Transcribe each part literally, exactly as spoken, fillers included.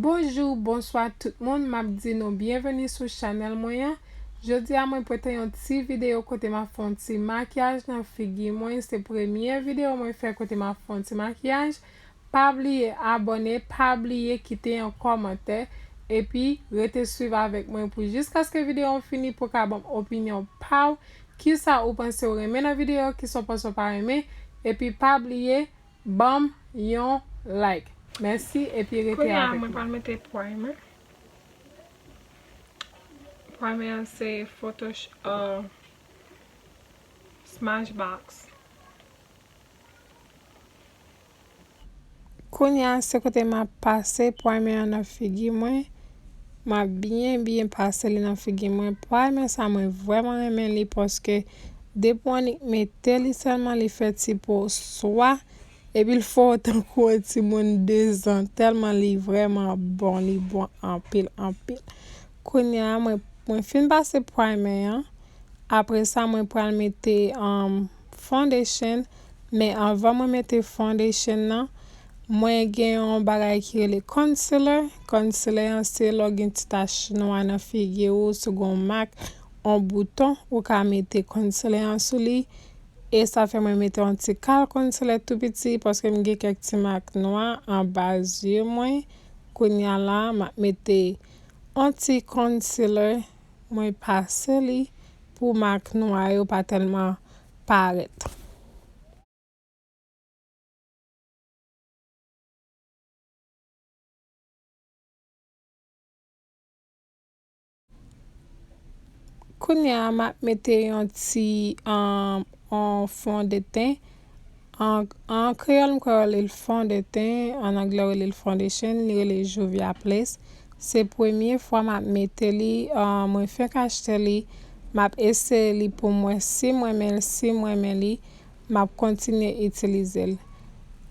Bonjou, bonswa tout moun, m ap di nou byenveni sou chanèl mwen an. Jodi a mwen pote yon ti videyo kote m ap fè yon ti makiyaj nan figi mwen, se premye videyo mwen fè kote m ap fè yon ti makiyaj. Pa bliye abòne, pa bliye kite yon kòmantè, epi rete swiv avèk mwen pou jiskaske videyo an fini pou w ka ban m opinyon pa w, kisa ou panse ou renmen nan videyo, kisa w panse w pa renmen, epi pa bliye ban m yon like. Mèsi, epi rete avèk mwen. Kounye a mwen pral mete primer. Primer an se Photosh, uh, Smashbox. Kounye a se kote m ap pase primer an nan figi mwen. M ap byen, byen pase li nan figi mwen. Primer sa mwen vrèman renmen li paske depi w annik mete li sèlman li fè ti po swa. Epi l fè w tankou yon timoun de zan, tèlman li vrèman bon, li bon anpil, anpil. Kounye a, mwen, mwen fin pase primer an. Apre sa, mwen pral mete, um, foundation. Men anvan mwen mete foundation nan, mwen gen yon bagay ki rele concealer. Concealer an se lè w gen ti tach nwa nan figi w, si w gen yon mak, yon bouton, ou ka mete concealer an sou li. E sa fè mwen mete yon ti kal concealer tou piti, paske m gen kèk ti mak nwa anba zye mwen. Kounye a la, m ap mete yon ti concealer, mwen pase li pou mak nwa yo pa tèlman parèt. Kounye a, m ap mete yon ti, um, yon fondeten. An, an kreyòl, m kwè yo rele l fondeten. An anglè, yo rele l foundation. Li rele Juvia Place. Se premye fwa m ap mete li. Um, mwen fenk achte li. M ap eseye li pou m wè si m renmen l, si m renmen li. M ap kontinye itilize l.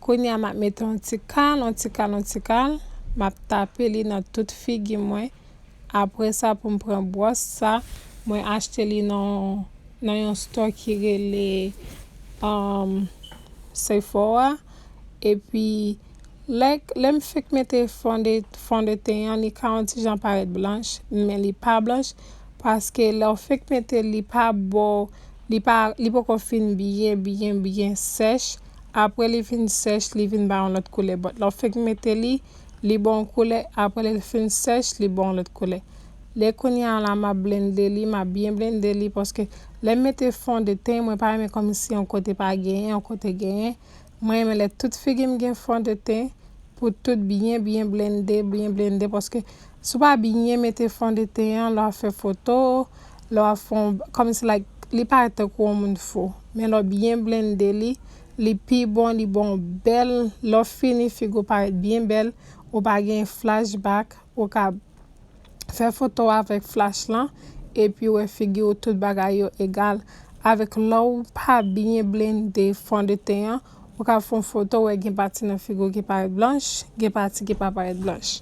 Kounye a, m ap mete yon ti kal, yon ti kal, yon ti kal. M ap tape li nan tout figi mwen. Apre sa, pou m pran bwòs sa, mwen achte li nan, nan yon store ki rele, um, Sephora. Epi, lè, lè m fenk mete fonde-, fondeten an, li ka yon ti jan parèt blanch, men li pa blanch, paske lè w fenk mete l, li pa ba w, li pa, li poko fin byen, byen, byen sèch. Apre li fin sèch, li vin ba yon lòt koulè. But lè w fenk mete li, li ba w yon koulè. Apre li fin sèch, li ba w yon lòt koulè. Lè kounye a la, m ap blende li, m ap byen blende li, paske lè m mete fondeten, mwen pa renmen kòmsi yon kote pa genyen, yon kote genyen. Mwen renmen lè tout figi m gen fondeten pou tout byen, byen blende, byen blende, paske si w pa byen mete fondeten an, lè w ap fè foto, lè w ap fè yon, kòmsi, like, li parèt tankou yon moun fou. Men lè w byen blende li, li pi bon, li ba w bèl, lè w fini, figi w parèt byen bèl, ou pa gen flashback, ou ka fè foto avèk flash lan, epi wè figi w tout bagay yo egal. Avèk lè w pa byen blende fondeten an, ou ka fè yon foto, wè gen pati nan figi w ki parèt blanch, gen pati ki pa parèt blanch.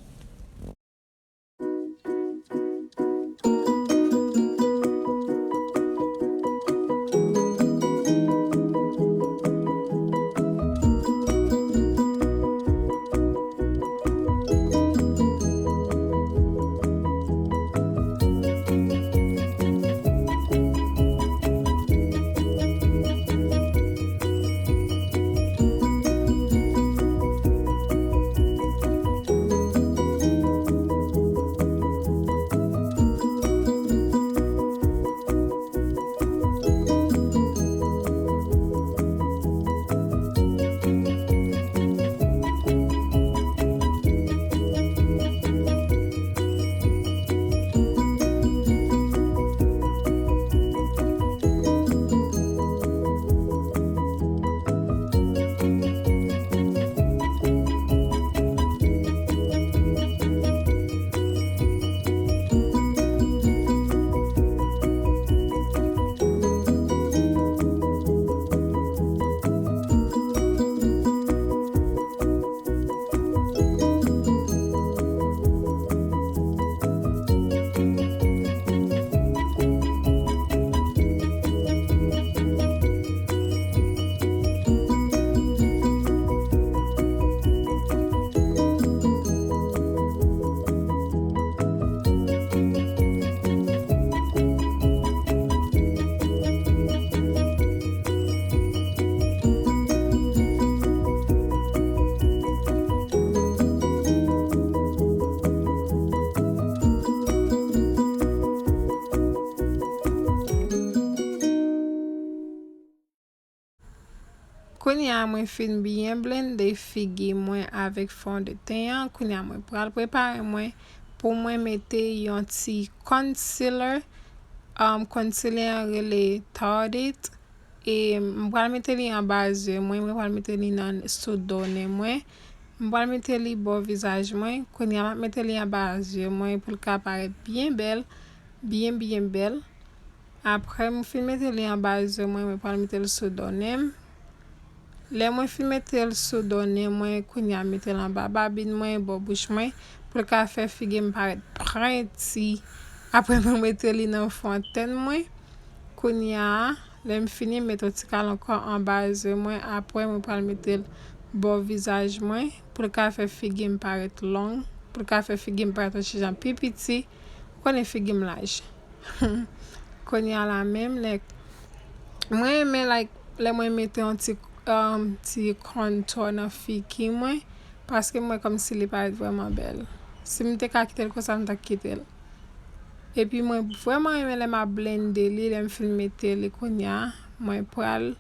Kounye a mwen fin byen blende figi mwen avèk fondeten an. Kounye a mwen pral prepare mwen pou mwen mete yon ti concealer. Um, concealer an rele Tardit. E m pral mete li anba zye mwen, mwen pral mete li nan sou do nen mwen. M pral mete li bò vizaj mwen. Kounye a m ap mete li anba zye mwen pou l ka parèt byen bèl, byen, byen bèl. Apre m fin mete li anba zye mwen, mwen pral mete l sou do nen m. Lè mwen fin mete l sou do nen mwen, kounye a m mete l anba babin mwen, bò bouch mwen, pou l ka fè figi m parèt prenti. Apre mwen mete li nan fon tèt mwen. Kounye a, lè m fini, m mete yon ti kal ankò anba zye mwen. Apre mwen pral mete l bò vizaj mwen, pou l ka fè figi m parèt long, pou l ka fè figi m parèt yon ti jan pi piti. Ou konnen figi m laj. Kounye a la menm, lè mwen renmen, like, lè mwen mete yon ti, um, ti contour nan figi mwen, paske mwen kòmsi li parèt vrèman bèl. Si m te ka kite l konsa, m t ap kite l. Epi mwen vrèman renmen lè m ap blende li, lè m fin mete li kounye a, mwen pral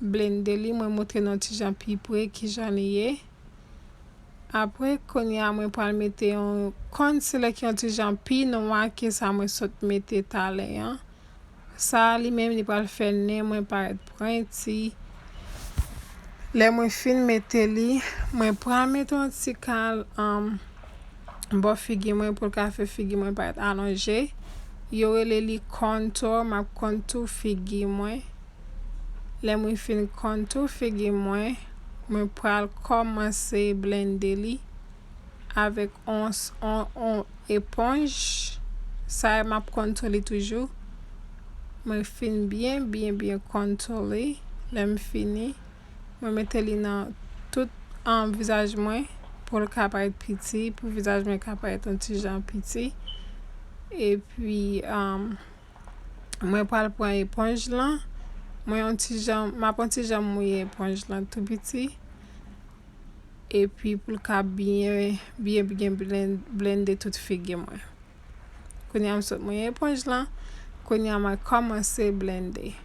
blende li, mwen montre nou yon ti jan pi pre kijan li ye. Apre, kounye a, mwen pral mete yon concealer ki yon ti jan pi nwa ke sa mwen sot mete talè an. Sa a, li menm, li pral fè nen mwen parèt prenti. Lè mwen fin mete li, mwen pral mete yon ti kal, um, bò figi mwen pou l ka fè figi mwen parèt alonje. Yo rele li contour, m ap contour figi mwen. Lè mwen fin contour figi mwen, mwen pral kòmanse blende li avèk on, on, on eponj. Sa a, m ap contour li toujou. Mwen fin byen, byen, byen contour li. Lè m fini, mwen mete li nan tout, um, vizaj mwen pou l ka parèt piti, pou vizaj mwen ka parèt yon ti jan piti. Epi, um, mwen pral pran eponj lan. Mwen yon ti jan, m ap yon ti jan mouye eponj lan tou piti. Epi pou l ka byen, byen, byen blen-, blende tout figi mwen. Kounye a m sot mouye eponj lan. Kounye a mwen kòmanse blende.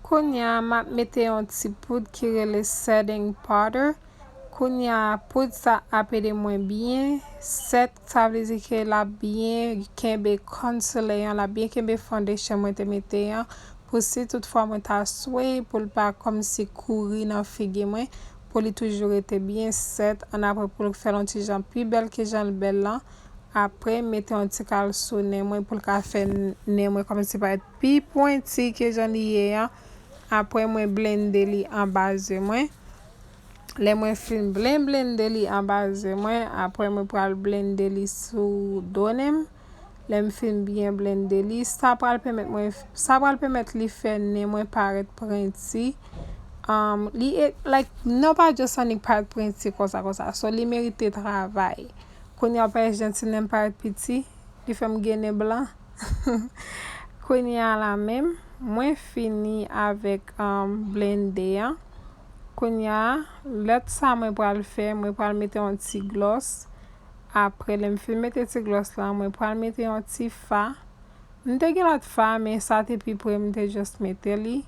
Kounye a, m ap mete yon ti poud ki rele setting powder. Kounye a, poud sa ap ede mwen byen set, sa vle di ke l ap byen kenbe concealer an, l ap byen kenbe foundation mwen te mete an, pou si toutfwa mwen ta sway pou l pa kòmsi kouri nan figi mwen, pou li toujou rete byen set, annapre pou l fè l yon ti jan pi bèl ke jan l bèl lan. Apre, m mete yon ti kal sou nen mwen pou l ka fè n-, nen mwen kòmsi parèt pi pwenti ke jan li ye an. Apre, mwen blende li anba zye mwen. Lè mwen fin blen-, blende li anba zye mwen, apre mwen pral blende li sou do nen m. Lè m fin byen blende li, sa pral pèmèt mwen, sa pral pèmèt li fè nen mwen parèt pwenti. Um, li e, like, non pa just annik parèt pwenti konsa, konsa. So, li merite travay. Kounye a, w pa wè jan ti nen m parèt piti, li fè m gen nen blan. Kounye a la menm, mwen fini avèk, um, blende an. Kounye a, lòt sa mwen pral fè, mwen pral mete yon ti glòs. Apre, lè m fin mete ti glòs la, mwen pral mete yon ti fa. M te gen lòt fa, men sa te pi pre, m te just mete li.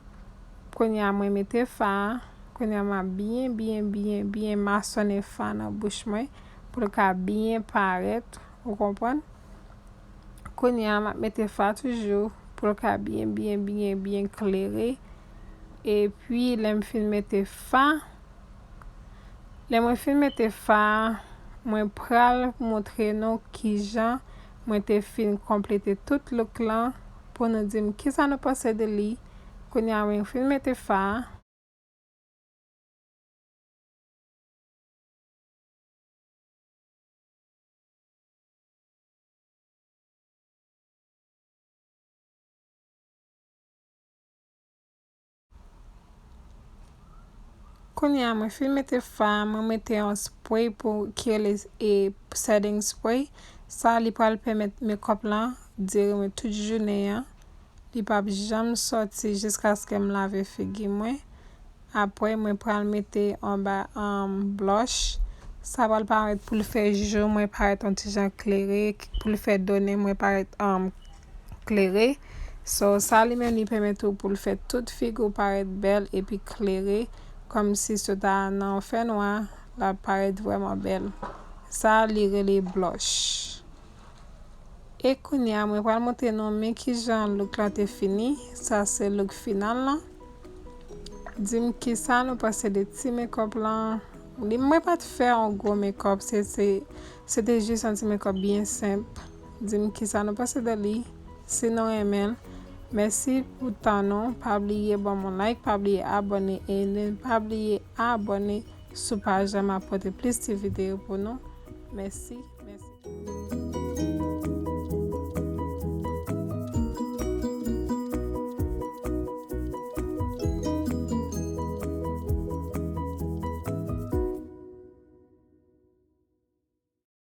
Kounye a, mwen mete fa a. Kounye a, m ap byen, byen, byen, byen masonnen fa nan bouch mwen pou l ka byen parèt, ou konprann? Kounye a, m ap mete fa toujou pou l ka byen, byen, byen, byen klere. Epi, lè m fin mete fa, lè mwen fin mete fa a, mwen pral montre nou kijan mwen te fin konplete tout look lan pou nou di m kisa nou panse de li. Kounye a, mwen fin mete fa a. Kounye a, mwen fin mete fa, mwen mete yon spray pou ki rele, e, setting spray. Sa, li pral pèmèt makeup lan dire mwen tout jounen an. Li p ap janm sòti jiskaske m lave figi mwen. Apre, mwen pral mete anba, um, blush. Sa pral pèmèt pou l fè jou mwen parèt yon ti jan klere, pou l fè do nen mwen parèt, um, klere. So, sa li menm li pèmèt ou pou l fè tout figi w parèt bèl epi klere, kòmsi si w ta nan yon fènwa, l ap parèt vrèman bèl. Sa li rele blush. E kounye a, mwen pral montre nou men kijan look lan te fini. Sa se look final lan. Di m kisa nou panse de ti makeup lan. Li, mwen pa t fè yon gwo makeup, se, se, se te jis yon ti makeup byen senp. Di m kisa nou panse de li. Si nou renmen l, mèsi pou tan nou. Pa bliye ban m yon like, pa bliye abòne, e ne pa bliye abòne sou paj la, m ap pote plis ti videyo pou nou. Mèsi.